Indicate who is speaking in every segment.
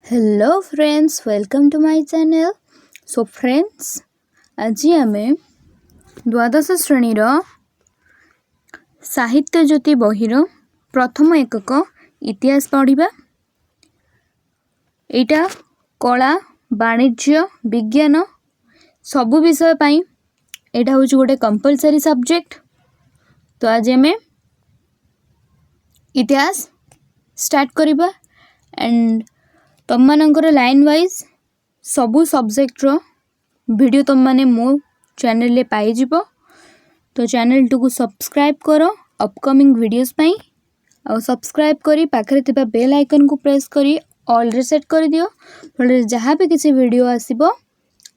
Speaker 1: Hello friends, welcome to my channel. So friends, ଆଜି ଆମେ ଦ୍ୱାଦଶ ଶ୍ରେଣୀର ସାହିତ୍ୟ ଜ୍ୟୋତି ବହିର ପ୍ରଥମ ଏକକ ଇତିହାସ ପଢ଼ିବା। ଏଇଟା କଳା, ବାଣିଜ୍ୟ, ବିଜ୍ଞାନ ସବୁ ବିଷୟ ପାଇଁ ଏଇଟା ହେଉଛି ଗୋଟେ କମ୍ପଲସରି ସବଜେକ୍ଟ। ତ ଆଜି ଆମେ ଇତିହାସ ଷ୍ଟାର୍ଟ କରିବା ଆଣ୍ଡ ତୁମମାନଙ୍କର ଲାଇନ୍ ୱାଇଜ୍ ସବୁ ସବଜେକ୍ଟର ଭିଡ଼ିଓ ତୁମମାନେ ମୋ ଚ୍ୟାନେଲରେ ପାଇଯିବ। ତ ଚ୍ୟାନେଲଟିକୁ ସବସ୍କ୍ରାଇବ୍ କର ଅପକମିଂ ଭିଡ଼ିଓସ୍ ପାଇଁ ଆଉ ସବସ୍କ୍ରାଇବ୍ କରି ପାଖରେ ଥିବା ବେଲ୍ ଆଇକନ୍କୁ ପ୍ରେସ୍ କରି ଅଲ୍ରେ ସେଟ୍ କରିଦିଅ, ଫଳରେ ଯାହା ବି କିଛି ଭିଡ଼ିଓ ଆସିବ,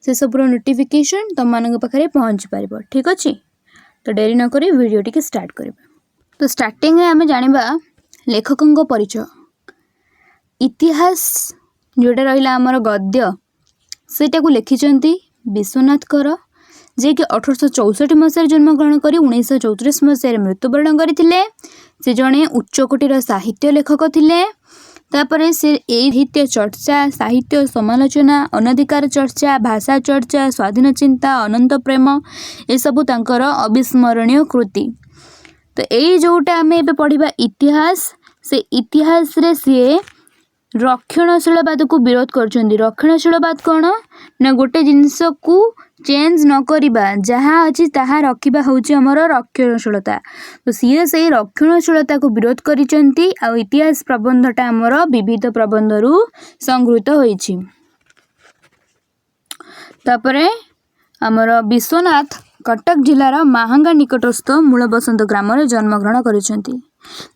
Speaker 1: ସେସବୁର ନୋଟିଫିକେସନ୍ ତୁମମାନଙ୍କ ପାଖରେ ପହଞ୍ଚି ପାରିବ। ଠିକ୍ ଅଛି, ତ ଡେରି ନକରି ଭିଡ଼ିଓ ଟିକେ ଷ୍ଟାର୍ଟ କରିବା। ତ ଷ୍ଟାର୍ଟିଂରେ ଆମେ ଜାଣିବା ଲେଖକଙ୍କ ପରିଚୟ। ଇତିହାସ ଯେଉଁଟା ରହିଲା ଆମର ଗଦ୍ୟ, ସେଇଟାକୁ ଲେଖିଛନ୍ତି ବିଶ୍ୱନାଥ କର, ଯିଏକି 1864 ମସିହାରେ ଜନ୍ମଗ୍ରହଣ କରି 1934 ମସିହାରେ ମୃତ୍ୟୁବରଣ କରିଥିଲେ। ସେ ଜଣେ ଉଚ୍ଚକୋଟୀର ସାହିତ୍ୟ ଲେଖକ ଥିଲେ। ତାପରେ ସେ ଏଇ ସାହିତ୍ୟ ଚର୍ଚ୍ଚା, ସାହିତ୍ୟ ସମାଲୋଚନା, ଅନଧିକାର ଚର୍ଚ୍ଚା, ଭାଷା ଚର୍ଚ୍ଚା, ସ୍ୱାଧୀନ ଚିନ୍ତା, ଅନନ୍ତ ପ୍ରେମ ଏସବୁ ତାଙ୍କର ଅବିସ୍ମରଣୀୟ କୃତି। ତ ଏଇ ଯେଉଁଟା ଆମେ ଏବେ ପଢ଼ିବା ଇତିହାସ, ସେ ଇତିହାସରେ ସିଏ ରକ୍ଷଣଶୀଳବାଦକୁ ବିରୋଧ କରିଛନ୍ତି। ରକ୍ଷଣଶୀଳବାଦ କ'ଣ ନା ଗୋଟେ ଜିନିଷକୁ ଚେଞ୍ଜ ନ କରିବା, ଯାହା ଅଛି ତାହା ରଖିବା ହେଉଛି ଆମର ରକ୍ଷଣଶୀଳତା। ତ ସିଏ ସେଇ ରକ୍ଷଣଶୀଳତାକୁ ବିରୋଧ କରିଛନ୍ତି ଆଉ ଇତିହାସ ପ୍ରବନ୍ଧଟା ଆମର ବିବିଧ ପ୍ରବନ୍ଧରୁ ସଂଗୃହୀତ ହୋଇଛି। ତାପରେ ଆମର ବିଶ୍ୱନାଥ କଟକ ଜିଲ୍ଲାର ମାହାଙ୍ଗା ନିକଟସ୍ଥ ମୂଳବସନ୍ତ ଗ୍ରାମରେ ଜନ୍ମଗ୍ରହଣ କରିଛନ୍ତି।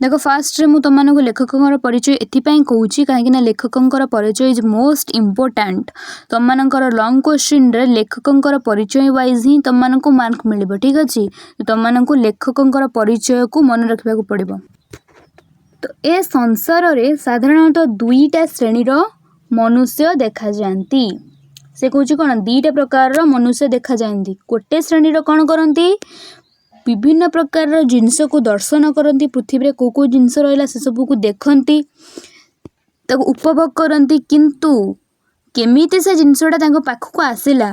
Speaker 1: ଦେଖ, ଫାର୍ଷ୍ଟରେ ମୁଁ ତୁମମାନଙ୍କୁ ଲେଖକଙ୍କର ପରିଚୟ ଏଥିପାଇଁ କହୁଛି, କାହିଁକିନା ଲେଖକଙ୍କର ପରିଚୟ is most important. ତୁମମାନଙ୍କର ଲଙ୍ଗ୍ କ୍ୱେଶ୍ଚିନ୍ରେ ଲେଖକଙ୍କର ପରିଚୟ ୱାଇଜ୍ ହିଁ ତୁମମାନଙ୍କୁ ମାର୍କ ମିଳିବ। ଠିକ୍ ଅଛି, ତୁମମାନଙ୍କୁ ଲେଖକଙ୍କର ପରିଚୟକୁ ମନେ ରଖିବାକୁ ପଡ଼ିବ। ତ ଏ ସଂସାରରେ ସାଧାରଣତଃ ଦୁଇଟା ଶ୍ରେଣୀର ମନୁଷ୍ୟ ଦେଖାଯାଆନ୍ତି। ସେ କହୁଛି କ'ଣ, ଦୁଇଟା ପ୍ରକାରର ମନୁଷ୍ୟ ଦେଖାଯାଆନ୍ତି। ଗୋଟେ ଶ୍ରେଣୀର କ'ଣ କରନ୍ତି? ବିଭିନ୍ନ ପ୍ରକାରର ଜିନିଷକୁ ଦର୍ଶନ କରନ୍ତି। ପୃଥିବୀରେ କେଉଁ କେଉଁ ଜିନିଷ ରହିଲା, ସେସବୁକୁ ଦେଖନ୍ତି, ତାକୁ ଉପଭୋଗ କରନ୍ତି। କିନ୍ତୁ କେମିତି ସେ ଜିନିଷଟା ତାଙ୍କ ପାଖକୁ ଆସିଲା,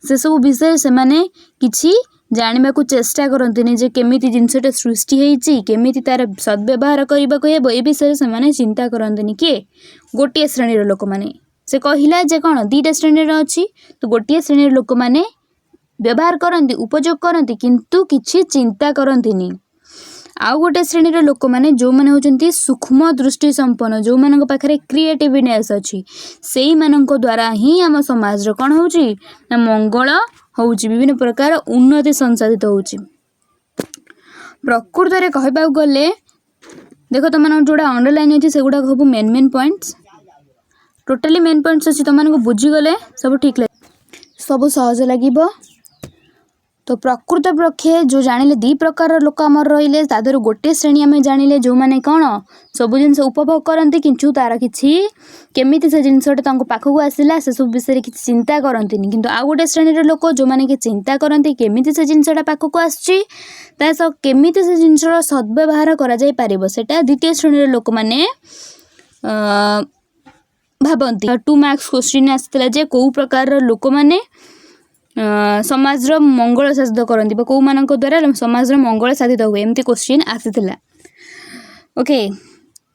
Speaker 1: ସେସବୁ ବିଷୟରେ ସେମାନେ କିଛି ଜାଣିବାକୁ ଚେଷ୍ଟା କରନ୍ତିନି ଯେ କେମିତି ଜିନିଷଟା ସୃଷ୍ଟି ହେଇଛି, କେମିତି ତା'ର ସଦ୍ବ୍ୟବହାର କରିବାକୁ ହେବ, ଏ ବିଷୟରେ ସେମାନେ ଚିନ୍ତା କରନ୍ତିନି। କିଏ? ଗୋଟିଏ ଶ୍ରେଣୀର ଲୋକମାନେ। ସେ କହିଲା ଯେ କ'ଣ, ଦୁଇଟା ଶ୍ରେଣୀର ଅଛି। ତ ଗୋଟିଏ ଶ୍ରେଣୀର ଲୋକମାନେ ବ୍ୟବହାର କରନ୍ତି, ଉପଯୋଗ କରନ୍ତି, କିନ୍ତୁ କିଛି ଚିନ୍ତା କରନ୍ତିନି। ଆଉ ଗୋଟେ ଶ୍ରେଣୀର ଲୋକମାନେ, ଯେଉଁମାନେ ହେଉଛନ୍ତି ସୂକ୍ଷ୍ମ ଦୃଷ୍ଟି ସମ୍ପନ୍ନ, ଯେଉଁମାନଙ୍କ ପାଖରେ କ୍ରିଏଟିଭିନେସ୍ ଅଛି, ସେଇମାନଙ୍କ ଦ୍ୱାରା ହିଁ ଆମ ସମାଜର କ'ଣ ହେଉଛି ନା ମଙ୍ଗଳ ହେଉଛି, ବିଭିନ୍ନ ପ୍ରକାର ଉନ୍ନତି ସଂସାଧିତ ହେଉଛି। ପ୍ରକୃତରେ କହିବାକୁ ଗଲେ, ଦେଖ, ତୁମମାନଙ୍କର ଯେଉଁଟା ଅଣ୍ଡରଲାଇନ୍ ଅଛି, ସେଗୁଡ଼ାକ ସବୁ main main points, totally main points ଅଛି। ତୁମମାନଙ୍କୁ ବୁଝିଗଲେ ସବୁ ଠିକ୍ ଲାଗିବ, ସବୁ ସହଜ ଲାଗିବ। ତ ପ୍ରକୃତ ପକ୍ଷେ ଯେଉଁ ଜାଣିଲେ ଦୁଇ ପ୍ରକାରର ଲୋକ ଆମର ରହିଲେ, ତା ଦେହରୁ ଗୋଟିଏ ଶ୍ରେଣୀ ଆମେ ଜାଣିଲେ, ଯେଉଁମାନେ କ'ଣ ସବୁ ଜିନିଷ ଉପଭୋଗ କରନ୍ତି, କିନ୍ତୁ ତା'ର କିଛି କେମିତି ସେ ଜିନିଷଟା ତାଙ୍କ ପାଖକୁ ଆସିଲା, ସେସବୁ ବିଷୟରେ କିଛି ଚିନ୍ତା କରନ୍ତିନି। କିନ୍ତୁ ଆଉ ଗୋଟେ ଶ୍ରେଣୀର ଲୋକ, ଯେଉଁମାନେ କି ଚିନ୍ତା କରନ୍ତି କେମିତି ସେ ଜିନିଷଟା ପାଖକୁ ଆସୁଛି, ତା ସହ କେମିତି ସେ ଜିନିଷର ସଦ୍ବ୍ୟବହାର କରାଯାଇପାରିବ, ସେଇଟା ଦ୍ୱିତୀୟ ଶ୍ରେଣୀର ଲୋକମାନେ ଭାବନ୍ତି। 2 ମାର୍କସ୍ କୋଶ୍ଚିନ୍ ଆସିଥିଲା ଯେ କେଉଁ ପ୍ରକାରର ଲୋକମାନେ ସମାଜର ମଙ୍ଗଳ ସାଧିତ କରନ୍ତି ବା କେଉଁମାନଙ୍କ ଦ୍ୱାରା ସମାଜର ମଙ୍ଗଳ ସାଧିତ ହୁଏ, ଏମିତି କୋଶ୍ଚିନ୍ ଆସିଥିଲା। ଓକେ,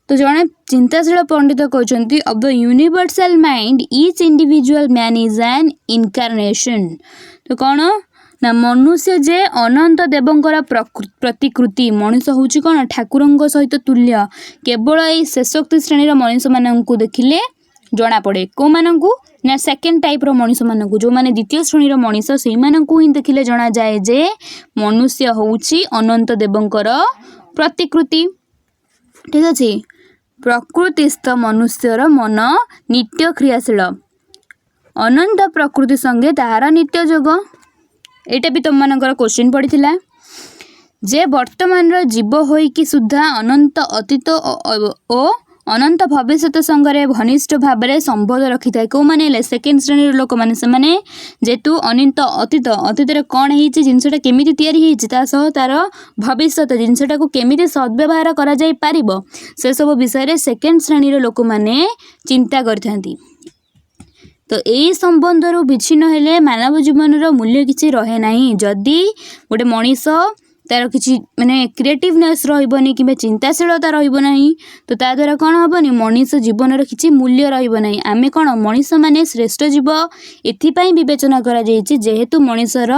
Speaker 1: ତ ଜଣେ ଚିନ୍ତାଶୀଳ ପଣ୍ଡିତ କହିଛନ୍ତି, "Of the universal mind each individual man is an incarnation." ତ କ'ଣ ନା ମନୁଷ୍ୟ ଯେ ଅନନ୍ତ ଦେବଙ୍କର ପ୍ରତିକୃତି, ମଣିଷ ହେଉଛି କ'ଣ ଠାକୁରଙ୍କ ସହିତ ତୁଲ୍ୟ, କେବଳ ଏଇ ଶେଷୋକ୍ତ ଶ୍ରେଣୀର ମଣିଷମାନଙ୍କୁ ଦେଖିଲେ ଜଣାପଡ଼େ। କେଉଁମାନଙ୍କୁ ନା ସେକେଣ୍ଡ ଟାଇପ୍ର ମଣିଷମାନଙ୍କୁ, ଯେଉଁମାନେ ଦ୍ୱିତୀୟ ଶ୍ରେଣୀର ମଣିଷ, ସେଇମାନଙ୍କୁ ହିଁ ଦେଖିଲେ ଜଣାଯାଏ ଯେ ମନୁଷ୍ୟ ହେଉଛି ଅନନ୍ତ ଦେବଙ୍କର ପ୍ରତିକୃତି। ଠିକ୍ ଅଛି। ପ୍ରକୃତିସ୍ଥ ମନୁଷ୍ୟର ମନ ନିତ୍ୟ କ୍ରିୟାଶୀଳ, ଅନନ୍ତ ପ୍ରକୃତି ସଙ୍ଗେ ତାହାର ନିତ୍ୟ ଯୋଗ। ଏଇଟା ବି ତୁମମାନଙ୍କର କୋଶ୍ଚିନ୍ ପଡ଼ିଥିଲା ଯେ ବର୍ତ୍ତମାନର ଜୀବ ହୋଇକି ସୁଦ୍ଧା ଅନନ୍ତ ଅତୀତ ଓ ଅନନ୍ତ ଭବିଷ୍ୟତ ସଙ୍ଗରେ ଘନିଷ୍ଠ ଭାବରେ ସମ୍ବନ୍ଧ ରଖିଥାଏ। କେଉଁମାନେ ହେଲେ? ସେକେଣ୍ଡ ଶ୍ରେଣୀର ଲୋକମାନେ। ସେମାନେ ଯେହେତୁ ଅନନ୍ତ ଅତୀତ, ଅତୀତରେ କ'ଣ ହେଇଛି, ଜିନିଷଟା କେମିତି ତିଆରି ହେଇଛି, ତା ସହ ତାର ଭବିଷ୍ୟତ ଜିନିଷଟାକୁ କେମିତି ସଦ୍ବ୍ୟବହାର କରାଯାଇପାରିବ, ସେସବୁ ବିଷୟରେ ସେକେଣ୍ଡ ଶ୍ରେଣୀର ଲୋକମାନେ ଚିନ୍ତା କରିଥାନ୍ତି। ତ ଏଇ ସମ୍ବନ୍ଧରୁ ବିଚ୍ଛିନ୍ନ ହେଲେ ମାନବ ଜୀବନର ମୂଲ୍ୟ କିଛି ରହେ ନାହିଁ। ଯଦି ଗୋଟେ ମଣିଷ ତାର କିଛି ମାନେ କ୍ରିଏଟିଭନେସ୍ ରହିବନି କିମ୍ବା ଚିନ୍ତାଶୀଳତା ରହିବ ନାହିଁ, ତ ତା ଦ୍ୱାରା କ'ଣ ହେବନି? ମଣିଷ ଜୀବନର କିଛି ମୂଲ୍ୟ ରହିବ ନାହିଁ। ଆମେ କ'ଣ ମଣିଷମାନେ ଶ୍ରେଷ୍ଠ ଜୀବ ଏଥିପାଇଁ ବିବେଚନା କରାଯାଇଛି, ଯେହେତୁ ମଣିଷର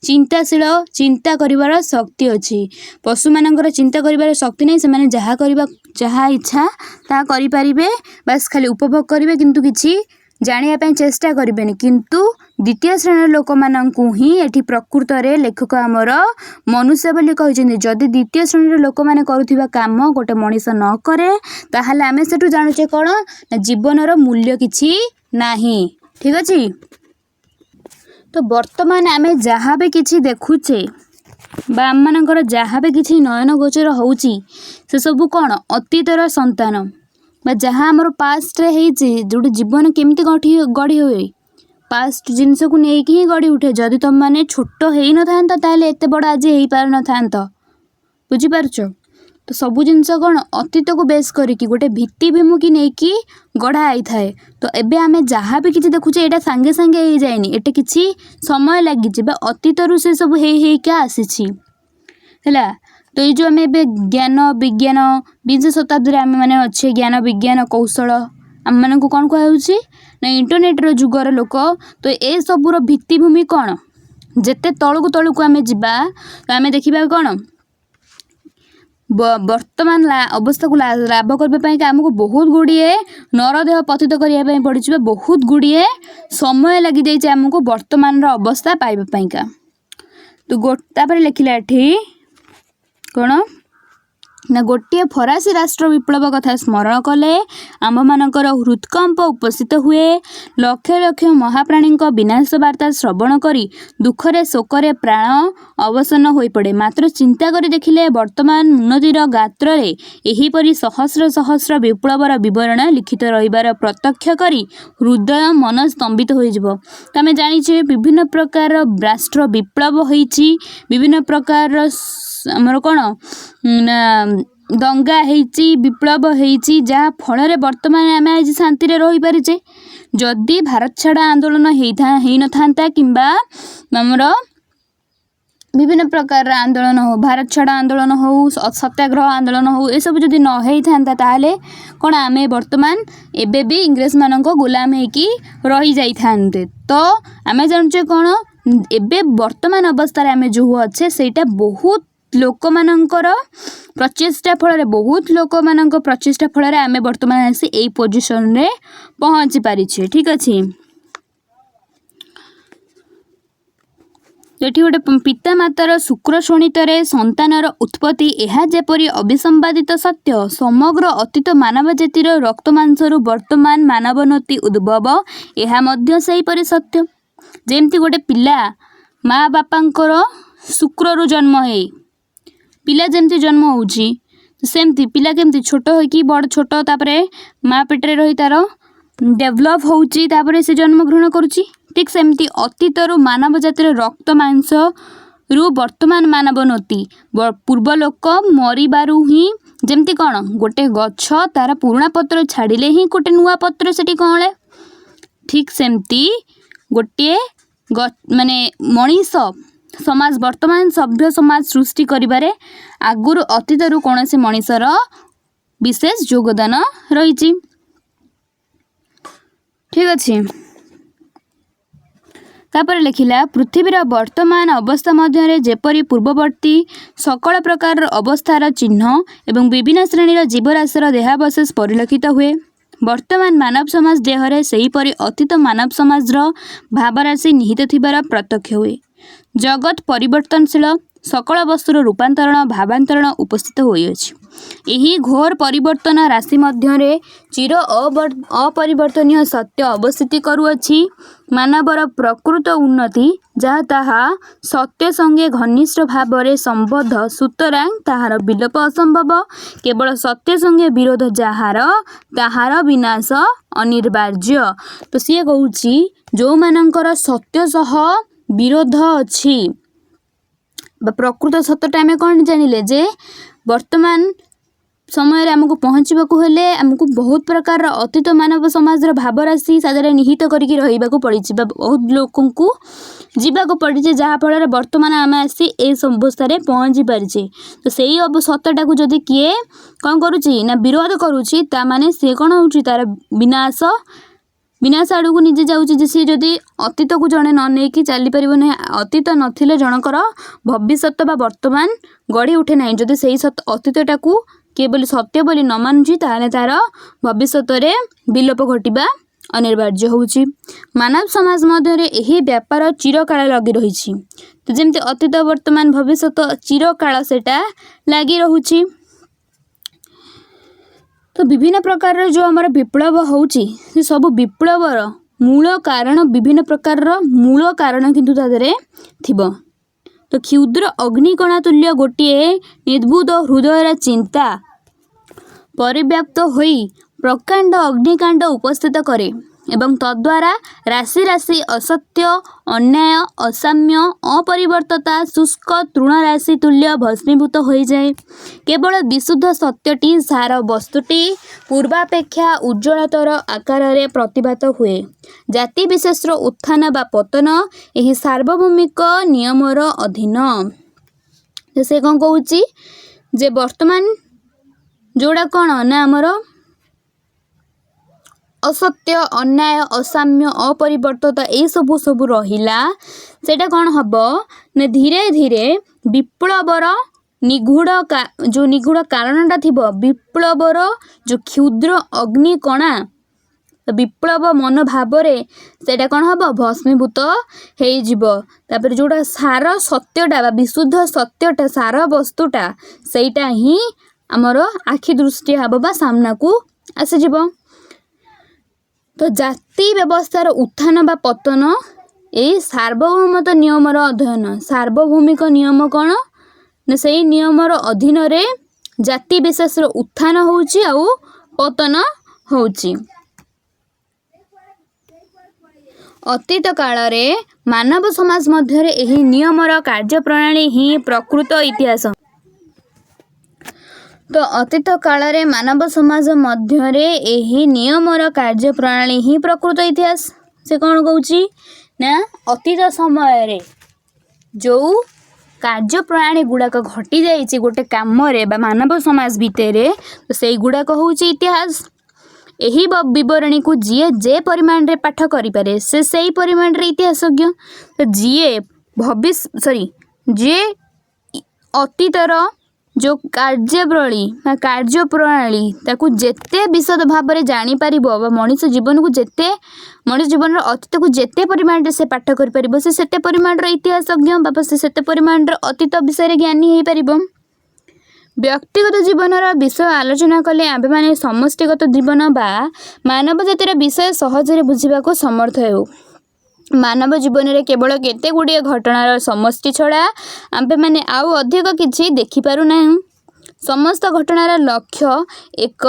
Speaker 1: ଚିନ୍ତାଶୀଳ, ଚିନ୍ତା କରିବାର ଶକ୍ତି ଅଛି। ପଶୁମାନଙ୍କର ଚିନ୍ତା କରିବାର ଶକ୍ତି ନାହିଁ। ସେମାନେ ଯାହା କରିବା, ଯାହା ଇଚ୍ଛା ତାହା କରିପାରିବେ, ବାସ୍ ଖାଲି ଉପଭୋଗ କରିବେ, କିନ୍ତୁ କିଛି ଜାଣିବା ପାଇଁ ଚେଷ୍ଟା କରିବେନି। କିନ୍ତୁ ଦ୍ୱିତୀୟ ଶ୍ରେଣୀର ଲୋକମାନଙ୍କୁ ହିଁ ଏଠି ପ୍ରକୃତରେ ଲେଖକ ଆମର ମନୁଷ୍ୟ ବୋଲି କହିଛନ୍ତି। ଯଦି ଦ୍ୱିତୀୟ ଶ୍ରେଣୀର ଲୋକମାନେ କରୁଥିବା କାମ ଗୋଟେ ମଣିଷ ନ କରେ, ତାହେଲେ ଆମେ ସେଠୁ ଜାଣୁଛେ କ'ଣ ନା ଜୀବନର ମୂଲ୍ୟ କିଛି ନାହିଁ। ଠିକ୍ ଅଛି। ତ ବର୍ତ୍ତମାନ ଆମେ ଯାହା ବି କିଛି ଦେଖୁଛେ ବା ଆମମାନଙ୍କର ଯାହା ବି କିଛି ନୟନ ଗୋଚର ହେଉଛି, ସେସବୁ କ'ଣ ଅତୀତର ସନ୍ତାନ ବା ଯାହା ଆମର ପାଷ୍ଟରେ ହେଇଛି। ଯେଉଁଠି ଜୀବନ କେମିତି ଗଢ଼ି ହୁଏ, ପାଷ୍ଟ ଜିନିଷକୁ ନେଇକି ହିଁ ଗଢ଼ି ଉଠେ। ଯଦି ତୁମେମାନେ ଛୋଟ ହେଇନଥାନ୍ତ, ତାହେଲେ ଏତେ ବଡ଼ ଆଜି ହେଇପାରିନଥାନ୍ତ। ବୁଝିପାରୁଛ ତ? ସବୁ ଜିନିଷ କ'ଣ ଅତୀତକୁ ବେସ୍ କରିକି ଗୋଟେ ଭିତ୍ତିଭୂମିକି ନେଇକି ଗଢ଼ା ହେଇଥାଏ। ତ ଏବେ ଆମେ ଯାହା ବି କିଛି ଦେଖୁଛେ, ଏଇଟା ସାଙ୍ଗେ ସାଙ୍ଗେ ହେଇଯାଇନି, ଏଟା କିଛି ସମୟ ଲାଗିଛି ବା ଅତୀତରୁ ସେ ସବୁ ହେଇ ହେଇକା ଆସିଛି। ହେଲା? ତ ଏଇ ଯେଉଁ ଆମେ ଏବେ ଜ୍ଞାନ ବିଜ୍ଞାନ ବିଂଶ ଶତାବ୍ଦୀରେ ଆମେମାନେ ଅଛେ, ଜ୍ଞାନ ବିଜ୍ଞାନ କୌଶଳ, ଆମମାନଙ୍କୁ କ'ଣ କୁହାଯାଉଛି ନା ଇଣ୍ଟରନେଟ୍ର ଯୁଗର ଲୋକ। ତ ଏସବୁର ଭିତ୍ତିଭୂମି କ'ଣ? ଯେତେ ତଳକୁ ତଳକୁ ଆମେ ଯିବା, ତ ଆମେ ଦେଖିବା କ'ଣ ବର୍ତ୍ତମାନ ଅବସ୍ଥାକୁ ଲାଭ କରିବା ପାଇଁକା ଆମକୁ ବହୁତ ଗୁଡ଼ିଏ ନରଦେହ ପତିତ କରିବା ପାଇଁ ପଡ଼ିଛି ବା ବହୁତ ଗୁଡ଼ିଏ ସମୟ ଲାଗିଯାଇଛି ଆମକୁ ବର୍ତ୍ତମାନର ଅବସ୍ଥା ପାଇବା ପାଇଁକା। ତ ତାପରେ ଲେଖିଲା ଏଠି କ'ଣ ନା ଗୋଟିଏ ଫରାସୀ ରାଷ୍ଟ୍ର ବିପ୍ଳବ କଥା ସ୍ମରଣ କଲେ ଆମ୍ଭମାନଙ୍କର ହୃଦକମ୍ପ ଉପସ୍ଥିତ ହୁଏ। ଲକ୍ଷ ଲକ୍ଷ ମହାପ୍ରାଣୀଙ୍କ ବିନାଶ ବାର୍ତ୍ତା ଶ୍ରବଣ କରି ଦୁଃଖରେ ଶୋକରେ ପ୍ରାଣ ଅବସନ୍ନ ହୋଇପଡ଼େ। ମାତ୍ର ଚିନ୍ତା କରି ଦେଖିଲେ ବର୍ତ୍ତମାନ ଉନ୍ନତିର ଗାତ୍ରରେ ଏହିପରି ସହସ୍ର ସହସ୍ର ବିପ୍ଳବର ବିବରଣ ଲିଖିତ ରହିବାର ପ୍ରତ୍ୟକ୍ଷ କରି ହୃଦୟ ମନ ସ୍ତମ୍ଭିତ ହୋଇଯିବ। ତ ଆମେ ଜାଣିଛେ, ବିଭିନ୍ନ ପ୍ରକାରର ରାଷ୍ଟ୍ର ବିପ୍ଳବ ହେଇଛି, ବିଭିନ୍ନ ପ୍ରକାରର ଆମର କ'ଣ ନା ଦଙ୍ଗା ହେଇଛି, ବିପ୍ଳବ ହେଇଛି, ଯାହା ଫଳରେ ବର୍ତ୍ତମାନ ଆମେ ଆଜି ଶାନ୍ତିରେ ରହିପାରିଛେ। ଯଦି ଭାରତ ଛାଡ଼ ଆନ୍ଦୋଳନ ହେଇନଥାନ୍ତା କିମ୍ବା ଆମର ବିଭିନ୍ନ ପ୍ରକାରର ଆନ୍ଦୋଳନ ହଉ, ଭାରତ ଛାଡ଼ ଆନ୍ଦୋଳନ ହଉ, ସତ୍ୟାଗ୍ରହ ଆନ୍ଦୋଳନ ହଉ, ଏସବୁ ଯଦି ନ ହେଇଥାନ୍ତା, ତାହେଲେ କ'ଣ ଆମେ ବର୍ତ୍ତମାନ ଏବେ ବି ଇଂରେଜମାନଙ୍କ ଗୋଲାମ ହେଇକି ରହିଯାଇଥାନ୍ତେ। ତ ଆମେ ଜାଣୁଛେ କ'ଣ, ଏବେ ବର୍ତ୍ତମାନ ଅବସ୍ଥାରେ ଆମେ ଯେଉଁ ଅଛେ, ସେଇଟା ବହୁତ ଲୋକମାନଙ୍କର ପ୍ରଚେଷ୍ଟା ଫଳରେ, ବହୁତ ଲୋକମାନଙ୍କ ପ୍ରଚେଷ୍ଟା ଫଳରେ ଆମେ ବର୍ତ୍ତମାନ ଆସି ଏଇ ପୋଜିସନରେ ପହଞ୍ଚି ପାରିଛେ। ଠିକ୍ ଅଛି। ଏଠି ଗୋଟେ ପିତା ମାତାର ଶୁକ୍ର ଶୋଣିତରେ ସନ୍ତାନର ଉତ୍ପତ୍ତି, ଏହା ଯେପରି ଅବିସମ୍ବାଦିତ ସତ୍ୟ, ସମଗ୍ର ଅତୀତ ମାନବ ଜାତିର ରକ୍ତ ମାଂସରୁ ବର୍ତ୍ତମାନ ମାନବୋନ୍ନତି ଉଦ୍ଭବ, ଏହା ମଧ୍ୟ ସେହିପରି ସତ୍ୟ। ଯେମିତି ଗୋଟେ ପିଲା ମା ବାପାଙ୍କର ଶୁକ୍ରରୁ ଜନ୍ମ ହେଇ ପିଲା ଯେମିତି ଜନ୍ମ ହେଉଛି, ସେମିତି ପିଲା କେମିତି ଛୋଟ ହୋଇକି ବଡ଼, ଛୋଟ, ତାପରେ ମା ପେଟରେ ରହି ତାର ଡେଭଲପ୍ ହେଉଛି, ତାପରେ ସେ ଜନ୍ମଗ୍ରହଣ କରୁଛି, ଠିକ୍ ସେମିତି ଅତୀତରୁ ମାନବ ଜାତିର ରକ୍ତ ମାଂସରୁ ବର୍ତ୍ତମାନ ମାନବୋନ୍ନତି ପୂର୍ବ ଲୋକ ମରିବାରୁ ହିଁ ଯେମିତି କ'ଣ ଗୋଟେ ଗଛ ତାର ପୁରୁଣା ପତ୍ର ଛାଡ଼ିଲେ ହିଁ ଗୋଟେ ନୂଆ ପତ୍ର ସେଠି କଅଁଳେ, ଠିକ୍ ସେମିତି ଗୋଟିଏ ମାନେ ମଣିଷ ସମାଜ ବର୍ତ୍ତମାନ ସଭ୍ୟ ସମାଜ ସୃଷ୍ଟି କରିବାରେ ଆଗରୁ ଅତୀତରୁ କୌଣସି ମଣିଷର ବିଶେଷ ଯୋଗଦାନ ରହିଛି। ଠିକ୍ ଅଛି। ତାପରେ ଲେଖିଲା, ପୃଥିବୀର ବର୍ତ୍ତମାନ ଅବସ୍ଥା ମଧ୍ୟରେ ଯେପରି ପୂର୍ବବର୍ତ୍ତୀ ସକଳ ପ୍ରକାରର ଅବସ୍ଥାର ଚିହ୍ନ ଏବଂ ବିଭିନ୍ନ ଶ୍ରେଣୀର ଜୀବରାଶିର ଦେହାବଶେଷ ପରିଲକ୍ଷିତ ହୁଏ, ବର୍ତ୍ତମାନ ମାନବ ସମାଜ ଦେହରେ ସେହିପରି ଅତୀତ ମାନବ ସମାଜର ଭାବରାଶି ନିହିତ ଥିବାର ପ୍ରତ୍ୟକ୍ଷ ହୁଏ। ଜଗତ ପରିବର୍ତ୍ତନଶୀଳ। ସକଳ ବସ୍ତୁର ରୂପାନ୍ତରଣ ଭାବାନ୍ତରଣ ଉପସ୍ଥିତ ହୋଇଅଛି। ଏହି ଘୋର ପରିବର୍ତ୍ତନ ରାଶି ମଧ୍ୟରେ ଚିର ଅପରିବର୍ତ୍ତନୀୟ ସତ୍ୟ ଅବସ୍ଥିତି କରୁଅଛି। ମାନବର ପ୍ରକୃତ ଉନ୍ନତି ଯାହା, ତାହା ସତ୍ୟ ସଙ୍ଗେ ଘନିଷ୍ଠ ଭାବରେ ସମ୍ବଦ୍ଧ, ସୁତରାଂ ତାହାର ବିଲୋପ ଅସମ୍ଭବ। କେବଳ ସତ୍ୟ ସଙ୍ଗେ ବିରୋଧ ଯାହାର, ତାହାର ବିନାଶ ଅନିବାର୍ଯ୍ୟ। ତ ସିଏ କହୁଛି, ଯେଉଁମାନଙ୍କର ସତ୍ୟ ସହ ବିରୋଧ ଅଛି ବା ପ୍ରକୃତ ସତଟା, ଆମେ କ'ଣ ଜାଣିଲେ ଯେ ବର୍ତ୍ତମାନ ସମୟରେ ଆମକୁ ପହଞ୍ଚିବାକୁ ହେଲେ ଆମକୁ ବହୁତ ପ୍ରକାରର ଅତୀତ ମାନବ ସମାଜର ଭାବରାଶି ତା ଦେହରେ ନିହିତ କରିକି ରହିବାକୁ ପଡ଼ିଛି ବା ବହୁତ ଲୋକଙ୍କୁ ଯିବାକୁ ପଡ଼ିଛି, ଯାହାଫଳରେ ବର୍ତ୍ତମାନ ଆମେ ଆସି ଏ ଅବସ୍ଥାରେ ପହଞ୍ଚି ପାରିଛେ। ତ ସେଇ ସତଟାକୁ ଯଦି କିଏ କ'ଣ କରୁଛି ନା ବିରୋଧ କରୁଛି, ତାମାନେ ସିଏ କ'ଣ ହେଉଛି, ତାର ବିନାଶ ଆଡ଼କୁ ନିଜେ ଯାଉଛି। ଯେ ସିଏ ଯଦି ଅତୀତକୁ ଜଣେ ନ ନେଇକି ଚାଲିପାରିବ ନାହିଁ, ଅତୀତ ନଥିଲେ ଜଣଙ୍କର ଭବିଷ୍ୟତ ବା ବର୍ତ୍ତମାନ ଗଢ଼ି ଉଠେ ନାହିଁ। ଯଦି ସେଇ ଅତୀତଟାକୁ କିଏ ବୋଲି ସତ୍ୟ ବୋଲି ନ ମାନୁଛି, ତାହେଲେ ତାର ଭବିଷ୍ୟତରେ ବିଲୋପ ଘଟିବା ଅନିବାର୍ଯ୍ୟ ହେଉଛି। ମାନବ ସମାଜ ମଧ୍ୟରେ ଏହି ବ୍ୟାପାର ଚିରକାଳ ଲାଗି ରହିଛି। ତ ଯେମିତି ଅତୀତ, ବର୍ତ୍ତମାନ, ଭବିଷ୍ୟତ ଚିରକାଳ ସେଇଟା ଲାଗି ରହୁଛି। ତ ବିଭିନ୍ନ ପ୍ରକାରର ଯେଉଁ ଆମର ବିପ୍ଳବ ହେଉଛି, ସେ ସବୁ ବିପ୍ଳବର ମୂଳ କାରଣ, ବିଭିନ୍ନ ପ୍ରକାରର ମୂଳ କାରଣ କିନ୍ତୁ ତା ଦେହରେ ଥିବ। ତ କ୍ଷୁଦ୍ର ଅଗ୍ନିକଣା ତୁଲ୍ୟ ଗୋଟିଏ ନିର୍ବୋଧ ହୃଦୟର ଚିନ୍ତା ପରିବ୍ୟାପ୍ତ ହୋଇ ପ୍ରକାଣ୍ଡ ଅଗ୍ନିକାଣ୍ଡ ଉପସ୍ଥିତ କରେ ଏବଂ ତଦ୍ୱାରା ରାଶି ରାଶି ଅସତ୍ୟ, ଅନ୍ୟାୟ, ଅସାମ୍ୟ, ଅପରିବର୍ତ୍ତତା ଶୁଷ୍କ ତୃଣରାଶି ତୁଲ୍ୟ ଭସ୍ମୀଭୂତ ହୋଇଯାଏ। କେବଳ ବିଶୁଦ୍ଧ ସତ୍ୟଟି, ସାର ବସ୍ତୁଟି ପୂର୍ବାପେକ୍ଷା ଉଜ୍ଜ୍ୱଳତର ଆକାରରେ ପ୍ରତିଭାତ ହୁଏ। ଜାତିବିଶେଷର ଉତ୍ଥାନ ବା ପତନ ଏହି ସାର୍ବଭୌମିକ ନିୟମର ଅଧୀନ। ସେ କ'ଣ କହୁଛି ଯେ ବର୍ତ୍ତମାନ ଯେଉଁଟା କ'ଣ ନା ଆମର ଅସତ୍ୟ, ଅନ୍ୟାୟ, ଅସାମ୍ୟ, ଅପରିବର୍ତ୍ତତା ଏଇସବୁ ସବୁ ରହିଲା, ସେଇଟା କ'ଣ ହେବ ନା ଧୀରେ ଧୀରେ ବିପ୍ଳବର ନିଗୂଢ଼ ଯେଉଁ ନିଗୂଢ଼ କାରଣଟା ଥିବ, ବିପ୍ଳବର ଯେଉଁ କ୍ଷୁଦ୍ର ଅଗ୍ନିକଣା, ବିପ୍ଳବ ମନୋଭାବରେ ସେଇଟା କ'ଣ ହେବ, ଭସ୍ମୀଭୂତ ହେଇଯିବ। ତାପରେ ଯେଉଁଟା ସାର ସତ୍ୟଟା ବା ବିଶୁଦ୍ଧ ସତ୍ୟଟା, ସାର ବସ୍ତୁଟା, ସେଇଟା ହିଁ ଆମର ଆଖି ଦୃଷ୍ଟି ହେବ ବା ସାମ୍ନାକୁ ଆସିଯିବ। ତ ଜାତି ବ୍ୟବସ୍ଥାର ଉତ୍ଥାନ ବା ପତନ ଏଇ ସାର୍ବଭୌମତ ନିୟମର ଅଧ୍ୟୟନ। ସାର୍ବଭୌମିକ ନିୟମ କ'ଣ ନା ସେଇ ନିୟମର ଅଧୀନରେ ଜାତି ବିଶେଷର ଉତ୍ଥାନ ହେଉଛି ଆଉ ପତନ ହେଉଛି। ଅତୀତ କାଳରେ ମାନବ ସମାଜ ମଧ୍ୟରେ ଏହି ନିୟମର କାର୍ଯ୍ୟପ୍ରଣାଳୀ ହିଁ ପ୍ରକୃତ ଇତିହାସ। ତ ଅତୀତ କାଳରେ ମାନବ ସମାଜ ମଧ୍ୟରେ ଏହି ନିୟମର କାର୍ଯ୍ୟପ୍ରଣାଳୀ ହିଁ ପ୍ରକୃତ ଇତିହାସ। ସେ କ'ଣ କହୁଛି ନା ଅତୀତ ସମୟରେ ଯେଉଁ କାର୍ଯ୍ୟପ୍ରଣାଳୀ ଗୁଡ଼ାକ ଘଟିଯାଇଛି ଗୋଟେ କାମରେ ବା ମାନବ ସମାଜ ଭିତରେ, ତ ସେଇଗୁଡ଼ାକ ହେଉଛି ଇତିହାସ। ଏହି ବିବରଣୀକୁ ଯିଏ ଯେ ପରିମାଣରେ ପାଠ କରିପାରେ, ସେ ସେଇ ପରିମାଣରେ ଇତିହାସଜ୍ଞ। ତ ଯିଏ ସରି, ଯିଏ ଅତୀତର ଯେଉଁ କାର୍ଯ୍ୟବଳୀ ବା କାର୍ଯ୍ୟପ୍ରଣାଳୀ ତାକୁ ଯେତେ ବିଶଦ ଭାବରେ ଜାଣିପାରିବ ବା ମଣିଷ ଜୀବନକୁ ଯେତେ, ମଣିଷ ଜୀବନର ଅତୀତକୁ ଯେତେ ପରିମାଣରେ ସେ ପାଠ କରିପାରିବ, ସେ ସେତେ ପରିମାଣର ଇତିହାସଜ୍ଞ ବା ସେ ସେତେ ପରିମାଣର ଅତୀତ ବିଷୟରେ ଜ୍ଞାନୀ ହେଇପାରିବ। ବ୍ୟକ୍ତିଗତ ଜୀବନର ବିଷୟ ଆଲୋଚନା କଲେ ଆମ୍ଭେମାନେ ସମଷ୍ଟିଗତ ଜୀବନ ବା ମାନବ ଜାତିର ବିଷୟ ସହଜରେ ବୁଝିବାକୁ ସମର୍ଥ ହେଉ। ମାନବ ଜୀବନରେ କେବଳ କେତେ ଗୁଡ଼ିଏ ଘଟଣାର ସମଷ୍ଟି ଛଡ଼ା ଆମ୍ଭେମାନେ ଆଉ ଅଧିକ କିଛି ଦେଖିପାରୁନାହୁଁ। ସମସ୍ତ ଘଟଣାର ଲକ୍ଷ୍ୟ ଏକ,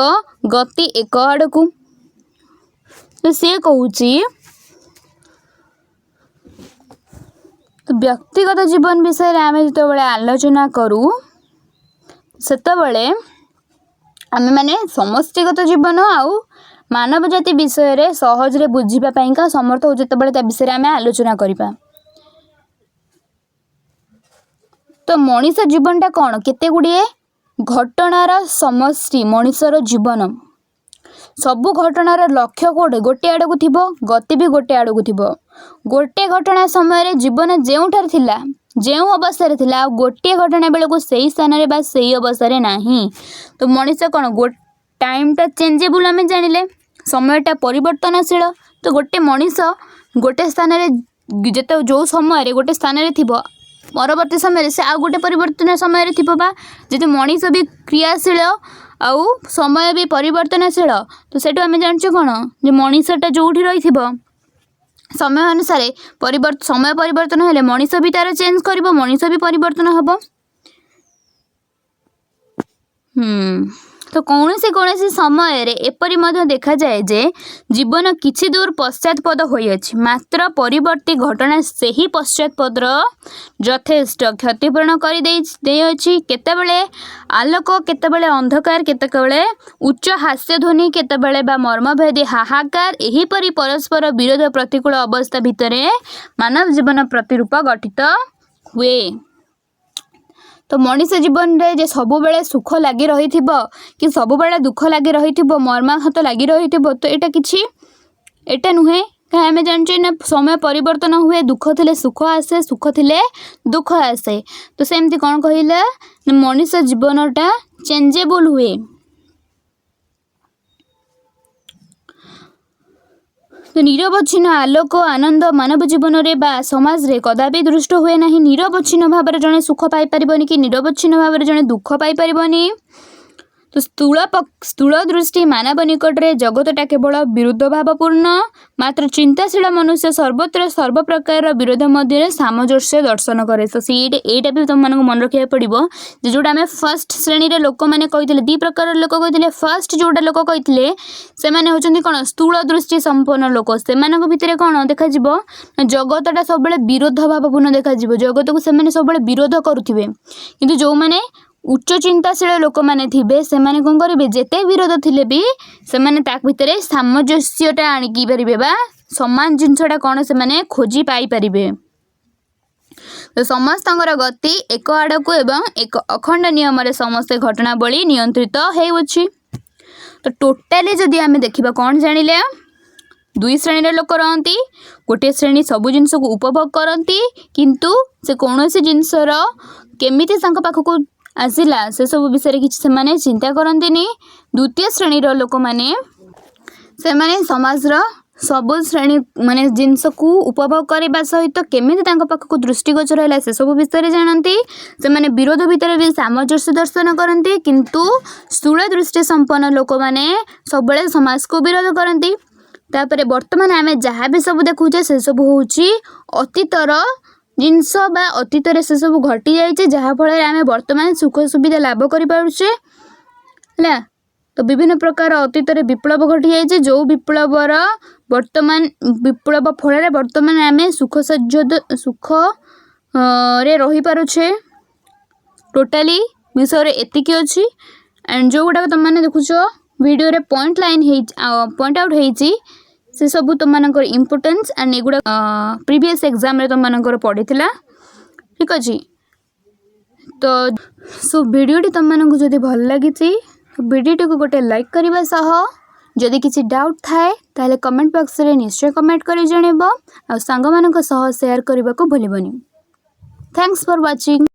Speaker 1: ଗତି ଏକ ଆଡ଼କୁ। ତ ସିଏ କହୁଛି, ତ ବ୍ୟକ୍ତିଗତ ଜୀବନ ବିଷୟରେ ଆମେ ଯେତେବେଳେ ଆଲୋଚନା କରୁ, ସେତେବେଳେ ଆମେମାନେ ସମଷ୍ଟିଗତ ଜୀବନ ଆଉ ମାନବ ଜାତି ବିଷୟରେ ସହଜରେ ବୁଝିବା ପାଇଁକା ସମର୍ଥ ହଉ ଯେତେବେଳେ ତା ବିଷୟରେ ଆମେ ଆଲୋଚନା କରିବା। ତ ମଣିଷ ଜୀବନଟା କ'ଣ? କେତେ ଗୁଡ଼ିଏ ଘଟଣାର ସମଷ୍ଟି ମଣିଷର ଜୀବନ। ସବୁ ଘଟଣାର ଲକ୍ଷ୍ୟ କେଉଁଠି ଗୋଟେ ଆଡ଼କୁ ଥିବ, ଗତି ବି ଗୋଟେ ଆଡ଼କୁ ଥିବ। ଗୋଟେ ଘଟଣା ସମୟରେ ଜୀବନ ଯେଉଁଠାରେ ଥିଲା, ଯେଉଁ ଅବସ୍ଥାରେ ଥିଲା, ଆଉ ଗୋଟିଏ ଘଟଣା ବେଳକୁ ସେଇ ସ୍ଥାନରେ ବା ସେଇ ଅବସ୍ଥାରେ ନାହିଁ। ତ ମଣିଷ କ'ଣ, ଟାଇମ୍ଟା ଚେଞ୍ଜେବୁଲ୍, ଆମେ ଜାଣିଲେ ସମୟଟା ପରିବର୍ତ୍ତନଶୀଳ। ତ ଗୋଟେ ମଣିଷ ଗୋଟେ ସ୍ଥାନରେ ଯେତେ ଯେଉଁ ସମୟରେ ଗୋଟେ ସ୍ଥାନରେ ଥିବ, ପରବର୍ତ୍ତୀ ସମୟରେ ସେ ଆଉ ଗୋଟେ ପରିବର୍ତ୍ତନ ସମୟରେ ଥିବ। ବା ଯଦି ମଣିଷ ବି କ୍ରିୟାଶୀଳ ଆଉ ସମୟ ବି ପରିବର୍ତ୍ତନଶୀଳ, ତ ସେଠୁ ଆମେ ଜାଣିଛୁ କ'ଣ ଯେ ମଣିଷଟା ଯେଉଁଠି ରହିଥିବ, ସମୟ ଅନୁସାରେ ସମୟ ପରିବର୍ତ୍ତନ ହେଲେ ମଣିଷ ବି ତାର ଚେଞ୍ଜ କରିବ, ମଣିଷ ବି ପରିବର୍ତ୍ତନ ହେବ। ତ କୌଣସି କୌଣସି ସମୟରେ ଏପରି ମଧ୍ୟ ଦେଖାଯାଏ ଯେ ଜୀବନ କିଛି ଦୂର ପଶ୍ଚାତପଦ ହୋଇଅଛି, ମାତ୍ର ପରବର୍ତ୍ତୀ ଘଟଣା ସେହି ପଶ୍ଚାତପଦର ଯଥେଷ୍ଟ କ୍ଷତିପୂରଣ କରିଦେଇ ଦେଇଅଛି। କେତେବେଳେ ଆଲୋକ, କେତେବେଳେ ଅନ୍ଧକାର, କେତେବେଳେ ଉଚ୍ଚ ହାସ୍ୟଧ୍ୱନି, କେତେବେଳେ ବା ମର୍ମଭେଦୀ ହାହାକାର, ଏହିପରି ପରସ୍ପର ବିରୋଧ ପ୍ରତିକୂଳ ଅବସ୍ଥା ଭିତରେ ମାନବ ଜୀବନ ପ୍ରତିରୂପ ଗଠିତ ହୁଏ। ତ ମଣିଷ ଜୀବନରେ ଯେ ସବୁବେଳେ ସୁଖ ଲାଗି ରହିଥିବ କି ସବୁବେଳେ ଦୁଃଖ ଲାଗି ରହିଥିବ, ମର୍ମାହତ ଲାଗି ରହିଥିବ, ତ ଏଇଟା କିଛି ଏଇଟା ନୁହେଁ। କାହିଁ ଆମେ ଜାଣିଛେ ନା ସମୟ ପରିବର୍ତ୍ତନ ହୁଏ। ଦୁଃଖ ଥିଲେ ସୁଖ ଆସେ, ସୁଖ ଥିଲେ ଦୁଃଖ ଆସେ। ତ ସେମିତି କ'ଣ କହିଲା ନା ମଣିଷ ଜୀବନଟା ଚେଞ୍ଜେବୁଲ୍ ହୁଏ। ତ ନିରବଚ୍ଛିନ୍ନ ଆଲୋକ ଆନନ୍ଦ ମାନବ ଜୀବନରେ ବା ସମାଜରେ କଦାପି ଦୃଷ୍ଟ ହୁଏ ନାହିଁ। ନିରବଚ୍ଛିନ୍ନ ଭାବରେ ଜଣେ ସୁଖ ପାଇପାରିବନି କି ନିରବଚ୍ଛିନ୍ନ ଭାବରେ ଜଣେ ଦୁଃଖ ପାଇପାରିବନି। ତ ସ୍ଥୂଳ ଦୃଷ୍ଟି ମାନବ ନିକଟରେ ଜଗତଟା କେବଳ ବିରୁଦ୍ଧ ଭାବପୂର୍ଣ୍ଣ। ମାତ୍ର ଚିନ୍ତାଶୀଳ ମନୁଷ୍ୟ ସର୍ବତ୍ର ସର୍ବ ପ୍ରକାରର ବିରୋଧ ମଧ୍ୟରେ ସାମଞ୍ଜସ୍ୟ ଦର୍ଶନ କରେ। ତ ସେଇଟା ଏଇଟା ବି ତୁମମାନଙ୍କୁ ମନେ ରଖିବାକୁ ପଡ଼ିବ ଯେ ଯେଉଁଟା ଆମେ ଫାର୍ଷ୍ଟ ଶ୍ରେଣୀର ଲୋକମାନେ କହିଥିଲେ, ଦୁଇ ପ୍ରକାରର ଲୋକ କହିଥିଲେ। ଫାର୍ଷ୍ଟ ଯେଉଁଟା ଲୋକ କହିଥିଲେ, ସେମାନେ ହେଉଛନ୍ତି କ'ଣ? ସ୍ଥୂଳ ଦୃଷ୍ଟି ସମ୍ପନ୍ନ ଲୋକ। ସେମାନଙ୍କ ଭିତରେ କ'ଣ ଦେଖାଯିବ ନା ଜଗତଟା ସବୁବେଳେ ବିରୋଧ ଭାବପୂର୍ଣ୍ଣ ଦେଖାଯିବ। ଜଗତକୁ ସେମାନେ ସବୁବେଳେ ବିରୋଧ କରୁଥିବେ। କିନ୍ତୁ ଯେଉଁମାନେ ଉଚ୍ଚ ଚିନ୍ତାଶୀଳ ଲୋକମାନେ ଥିବେ, ସେମାନେ କ'ଣ କରିବେ? ଯେତେ ବିରୋଧ ଥିଲେ ବି ସେମାନେ ତା ଭିତରେ ସାମଞ୍ଜସ୍ୟଟା ଆଣିକି ପାରିବେ ବା ସମାନ ଜିନିଷଟା କ'ଣ ସେମାନେ ଖୋଜି ପାଇପାରିବେ। ତ ସମସ୍ତଙ୍କର ଗତି ଏକ ଆଡ଼କୁ ଏବଂ ଏକ ଅଖଣ୍ଡ ନିୟମରେ ସମସ୍ତେ ଘଟଣାବଳୀ ନିୟନ୍ତ୍ରିତ ହେଉଅଛି। ତ ଟୋଟାଲି ଯଦି ଆମେ ଦେଖିବା, କ'ଣ ଜାଣିଲେ? ଦୁଇ ଶ୍ରେଣୀର ଲୋକ ରହନ୍ତି। ଗୋଟିଏ ଶ୍ରେଣୀ ସବୁ ଜିନିଷକୁ ଉପଭୋଗ କରନ୍ତି, କିନ୍ତୁ ସେ କୌଣସି ଜିନିଷର କେମିତି ତାଙ୍କ ପାଖକୁ ଆସିଲା, ସେସବୁ ବିଷୟରେ କିଛି ସେମାନେ ଚିନ୍ତା କରନ୍ତିନି। ଦ୍ୱିତୀୟ ଶ୍ରେଣୀର ଲୋକମାନେ, ସେମାନେ ସମାଜର ସବୁ ଶ୍ରେଣୀ ମାନେ ଜିନିଷକୁ ଉପଭୋଗ କରିବା ସହିତ କେମିତି ତାଙ୍କ ପାଖକୁ ଦୃଷ୍ଟିଗୋଚର ହେଲା, ସେସବୁ ବିଷୟରେ ଜାଣନ୍ତି। ସେମାନେ ବିରୋଧ ଭିତରେ ବି ସାମଞ୍ଜସ୍ୟ ଦର୍ଶନ କରନ୍ତି। କିନ୍ତୁ ସ୍ଥୂଳ ଦୃଷ୍ଟି ସମ୍ପନ୍ନ ଲୋକମାନେ ସବୁବେଳେ ସମାଜକୁ ବିରୋଧ କରନ୍ତି। ତାପରେ ବର୍ତ୍ତମାନ ଆମେ ଯାହା ବି ସବୁ ଦେଖୁଛେ, ସେସବୁ ହେଉଛି ଅତୀତର ଜିନିଷ ବା ଅତୀତରେ ସେସବୁ ଘଟିଯାଇଛି, ଯାହାଫଳରେ ଆମେ ବର୍ତ୍ତମାନ ସୁଖ ସୁବିଧା ଲାଭ କରିପାରୁଛେ। ହେଲା, ତ ବିଭିନ୍ନ ପ୍ରକାର ଅତୀତରେ ବିପ୍ଳବ ଘଟିଯାଇଛି, ଯେଉଁ ବିପ୍ଳବର ବର୍ତ୍ତମାନ ବିପ୍ଳବ ଫଳରେ ବର୍ତ୍ତମାନ ଆମେ ସୁଖ ସଜ୍ଜଦ ସୁଖ ରେ ରହିପାରୁଛେ। ଟୋଟାଲି ବିଷୟରେ ଏତିକି ଅଛି। ଆଣ୍ଡ ଯେଉଁଗୁଡ଼ାକ ତୁମମାନେ ଦେଖୁଛ ଭିଡ଼ିଓରେ ପଏଣ୍ଟ ଲାଇନ୍ ହେଇଛି, ପଏଣ୍ଟ ଆଉଟ୍ ହେଇଛି, ସେସବୁ ତୁମମାନଙ୍କର ଇମ୍ପୋର୍ଟାନ୍ସ ଆଣ୍ଡ ଏଗୁଡ଼ା ପ୍ରିଭିୟସ୍ ଏକ୍ଜାମ୍ରେ ତୁମମାନଙ୍କର ପଡ଼ିଥିଲା। ଠିକ୍ ଅଛି। ତ ସୋ ଭିଡ଼ିଓଟି ତୁମମାନଙ୍କୁ ଯଦି ଭଲ ଲାଗିଛି, ଭିଡ଼ିଓଟିକୁ ଗୋଟେ ଲାଇକ୍ କରିବା ସହ ଯଦି କିଛି ଡାଉଟ୍ ଥାଏ, ତାହେଲେ କମେଣ୍ଟ ବକ୍ସରେ ନିଶ୍ଚୟ କମେଣ୍ଟ କରି ଜଣାଇବ ଆଉ ସାଙ୍ଗମାନଙ୍କ ସହ ସେୟାର କରିବାକୁ ଭୁଲିବନି। Thanks for watching.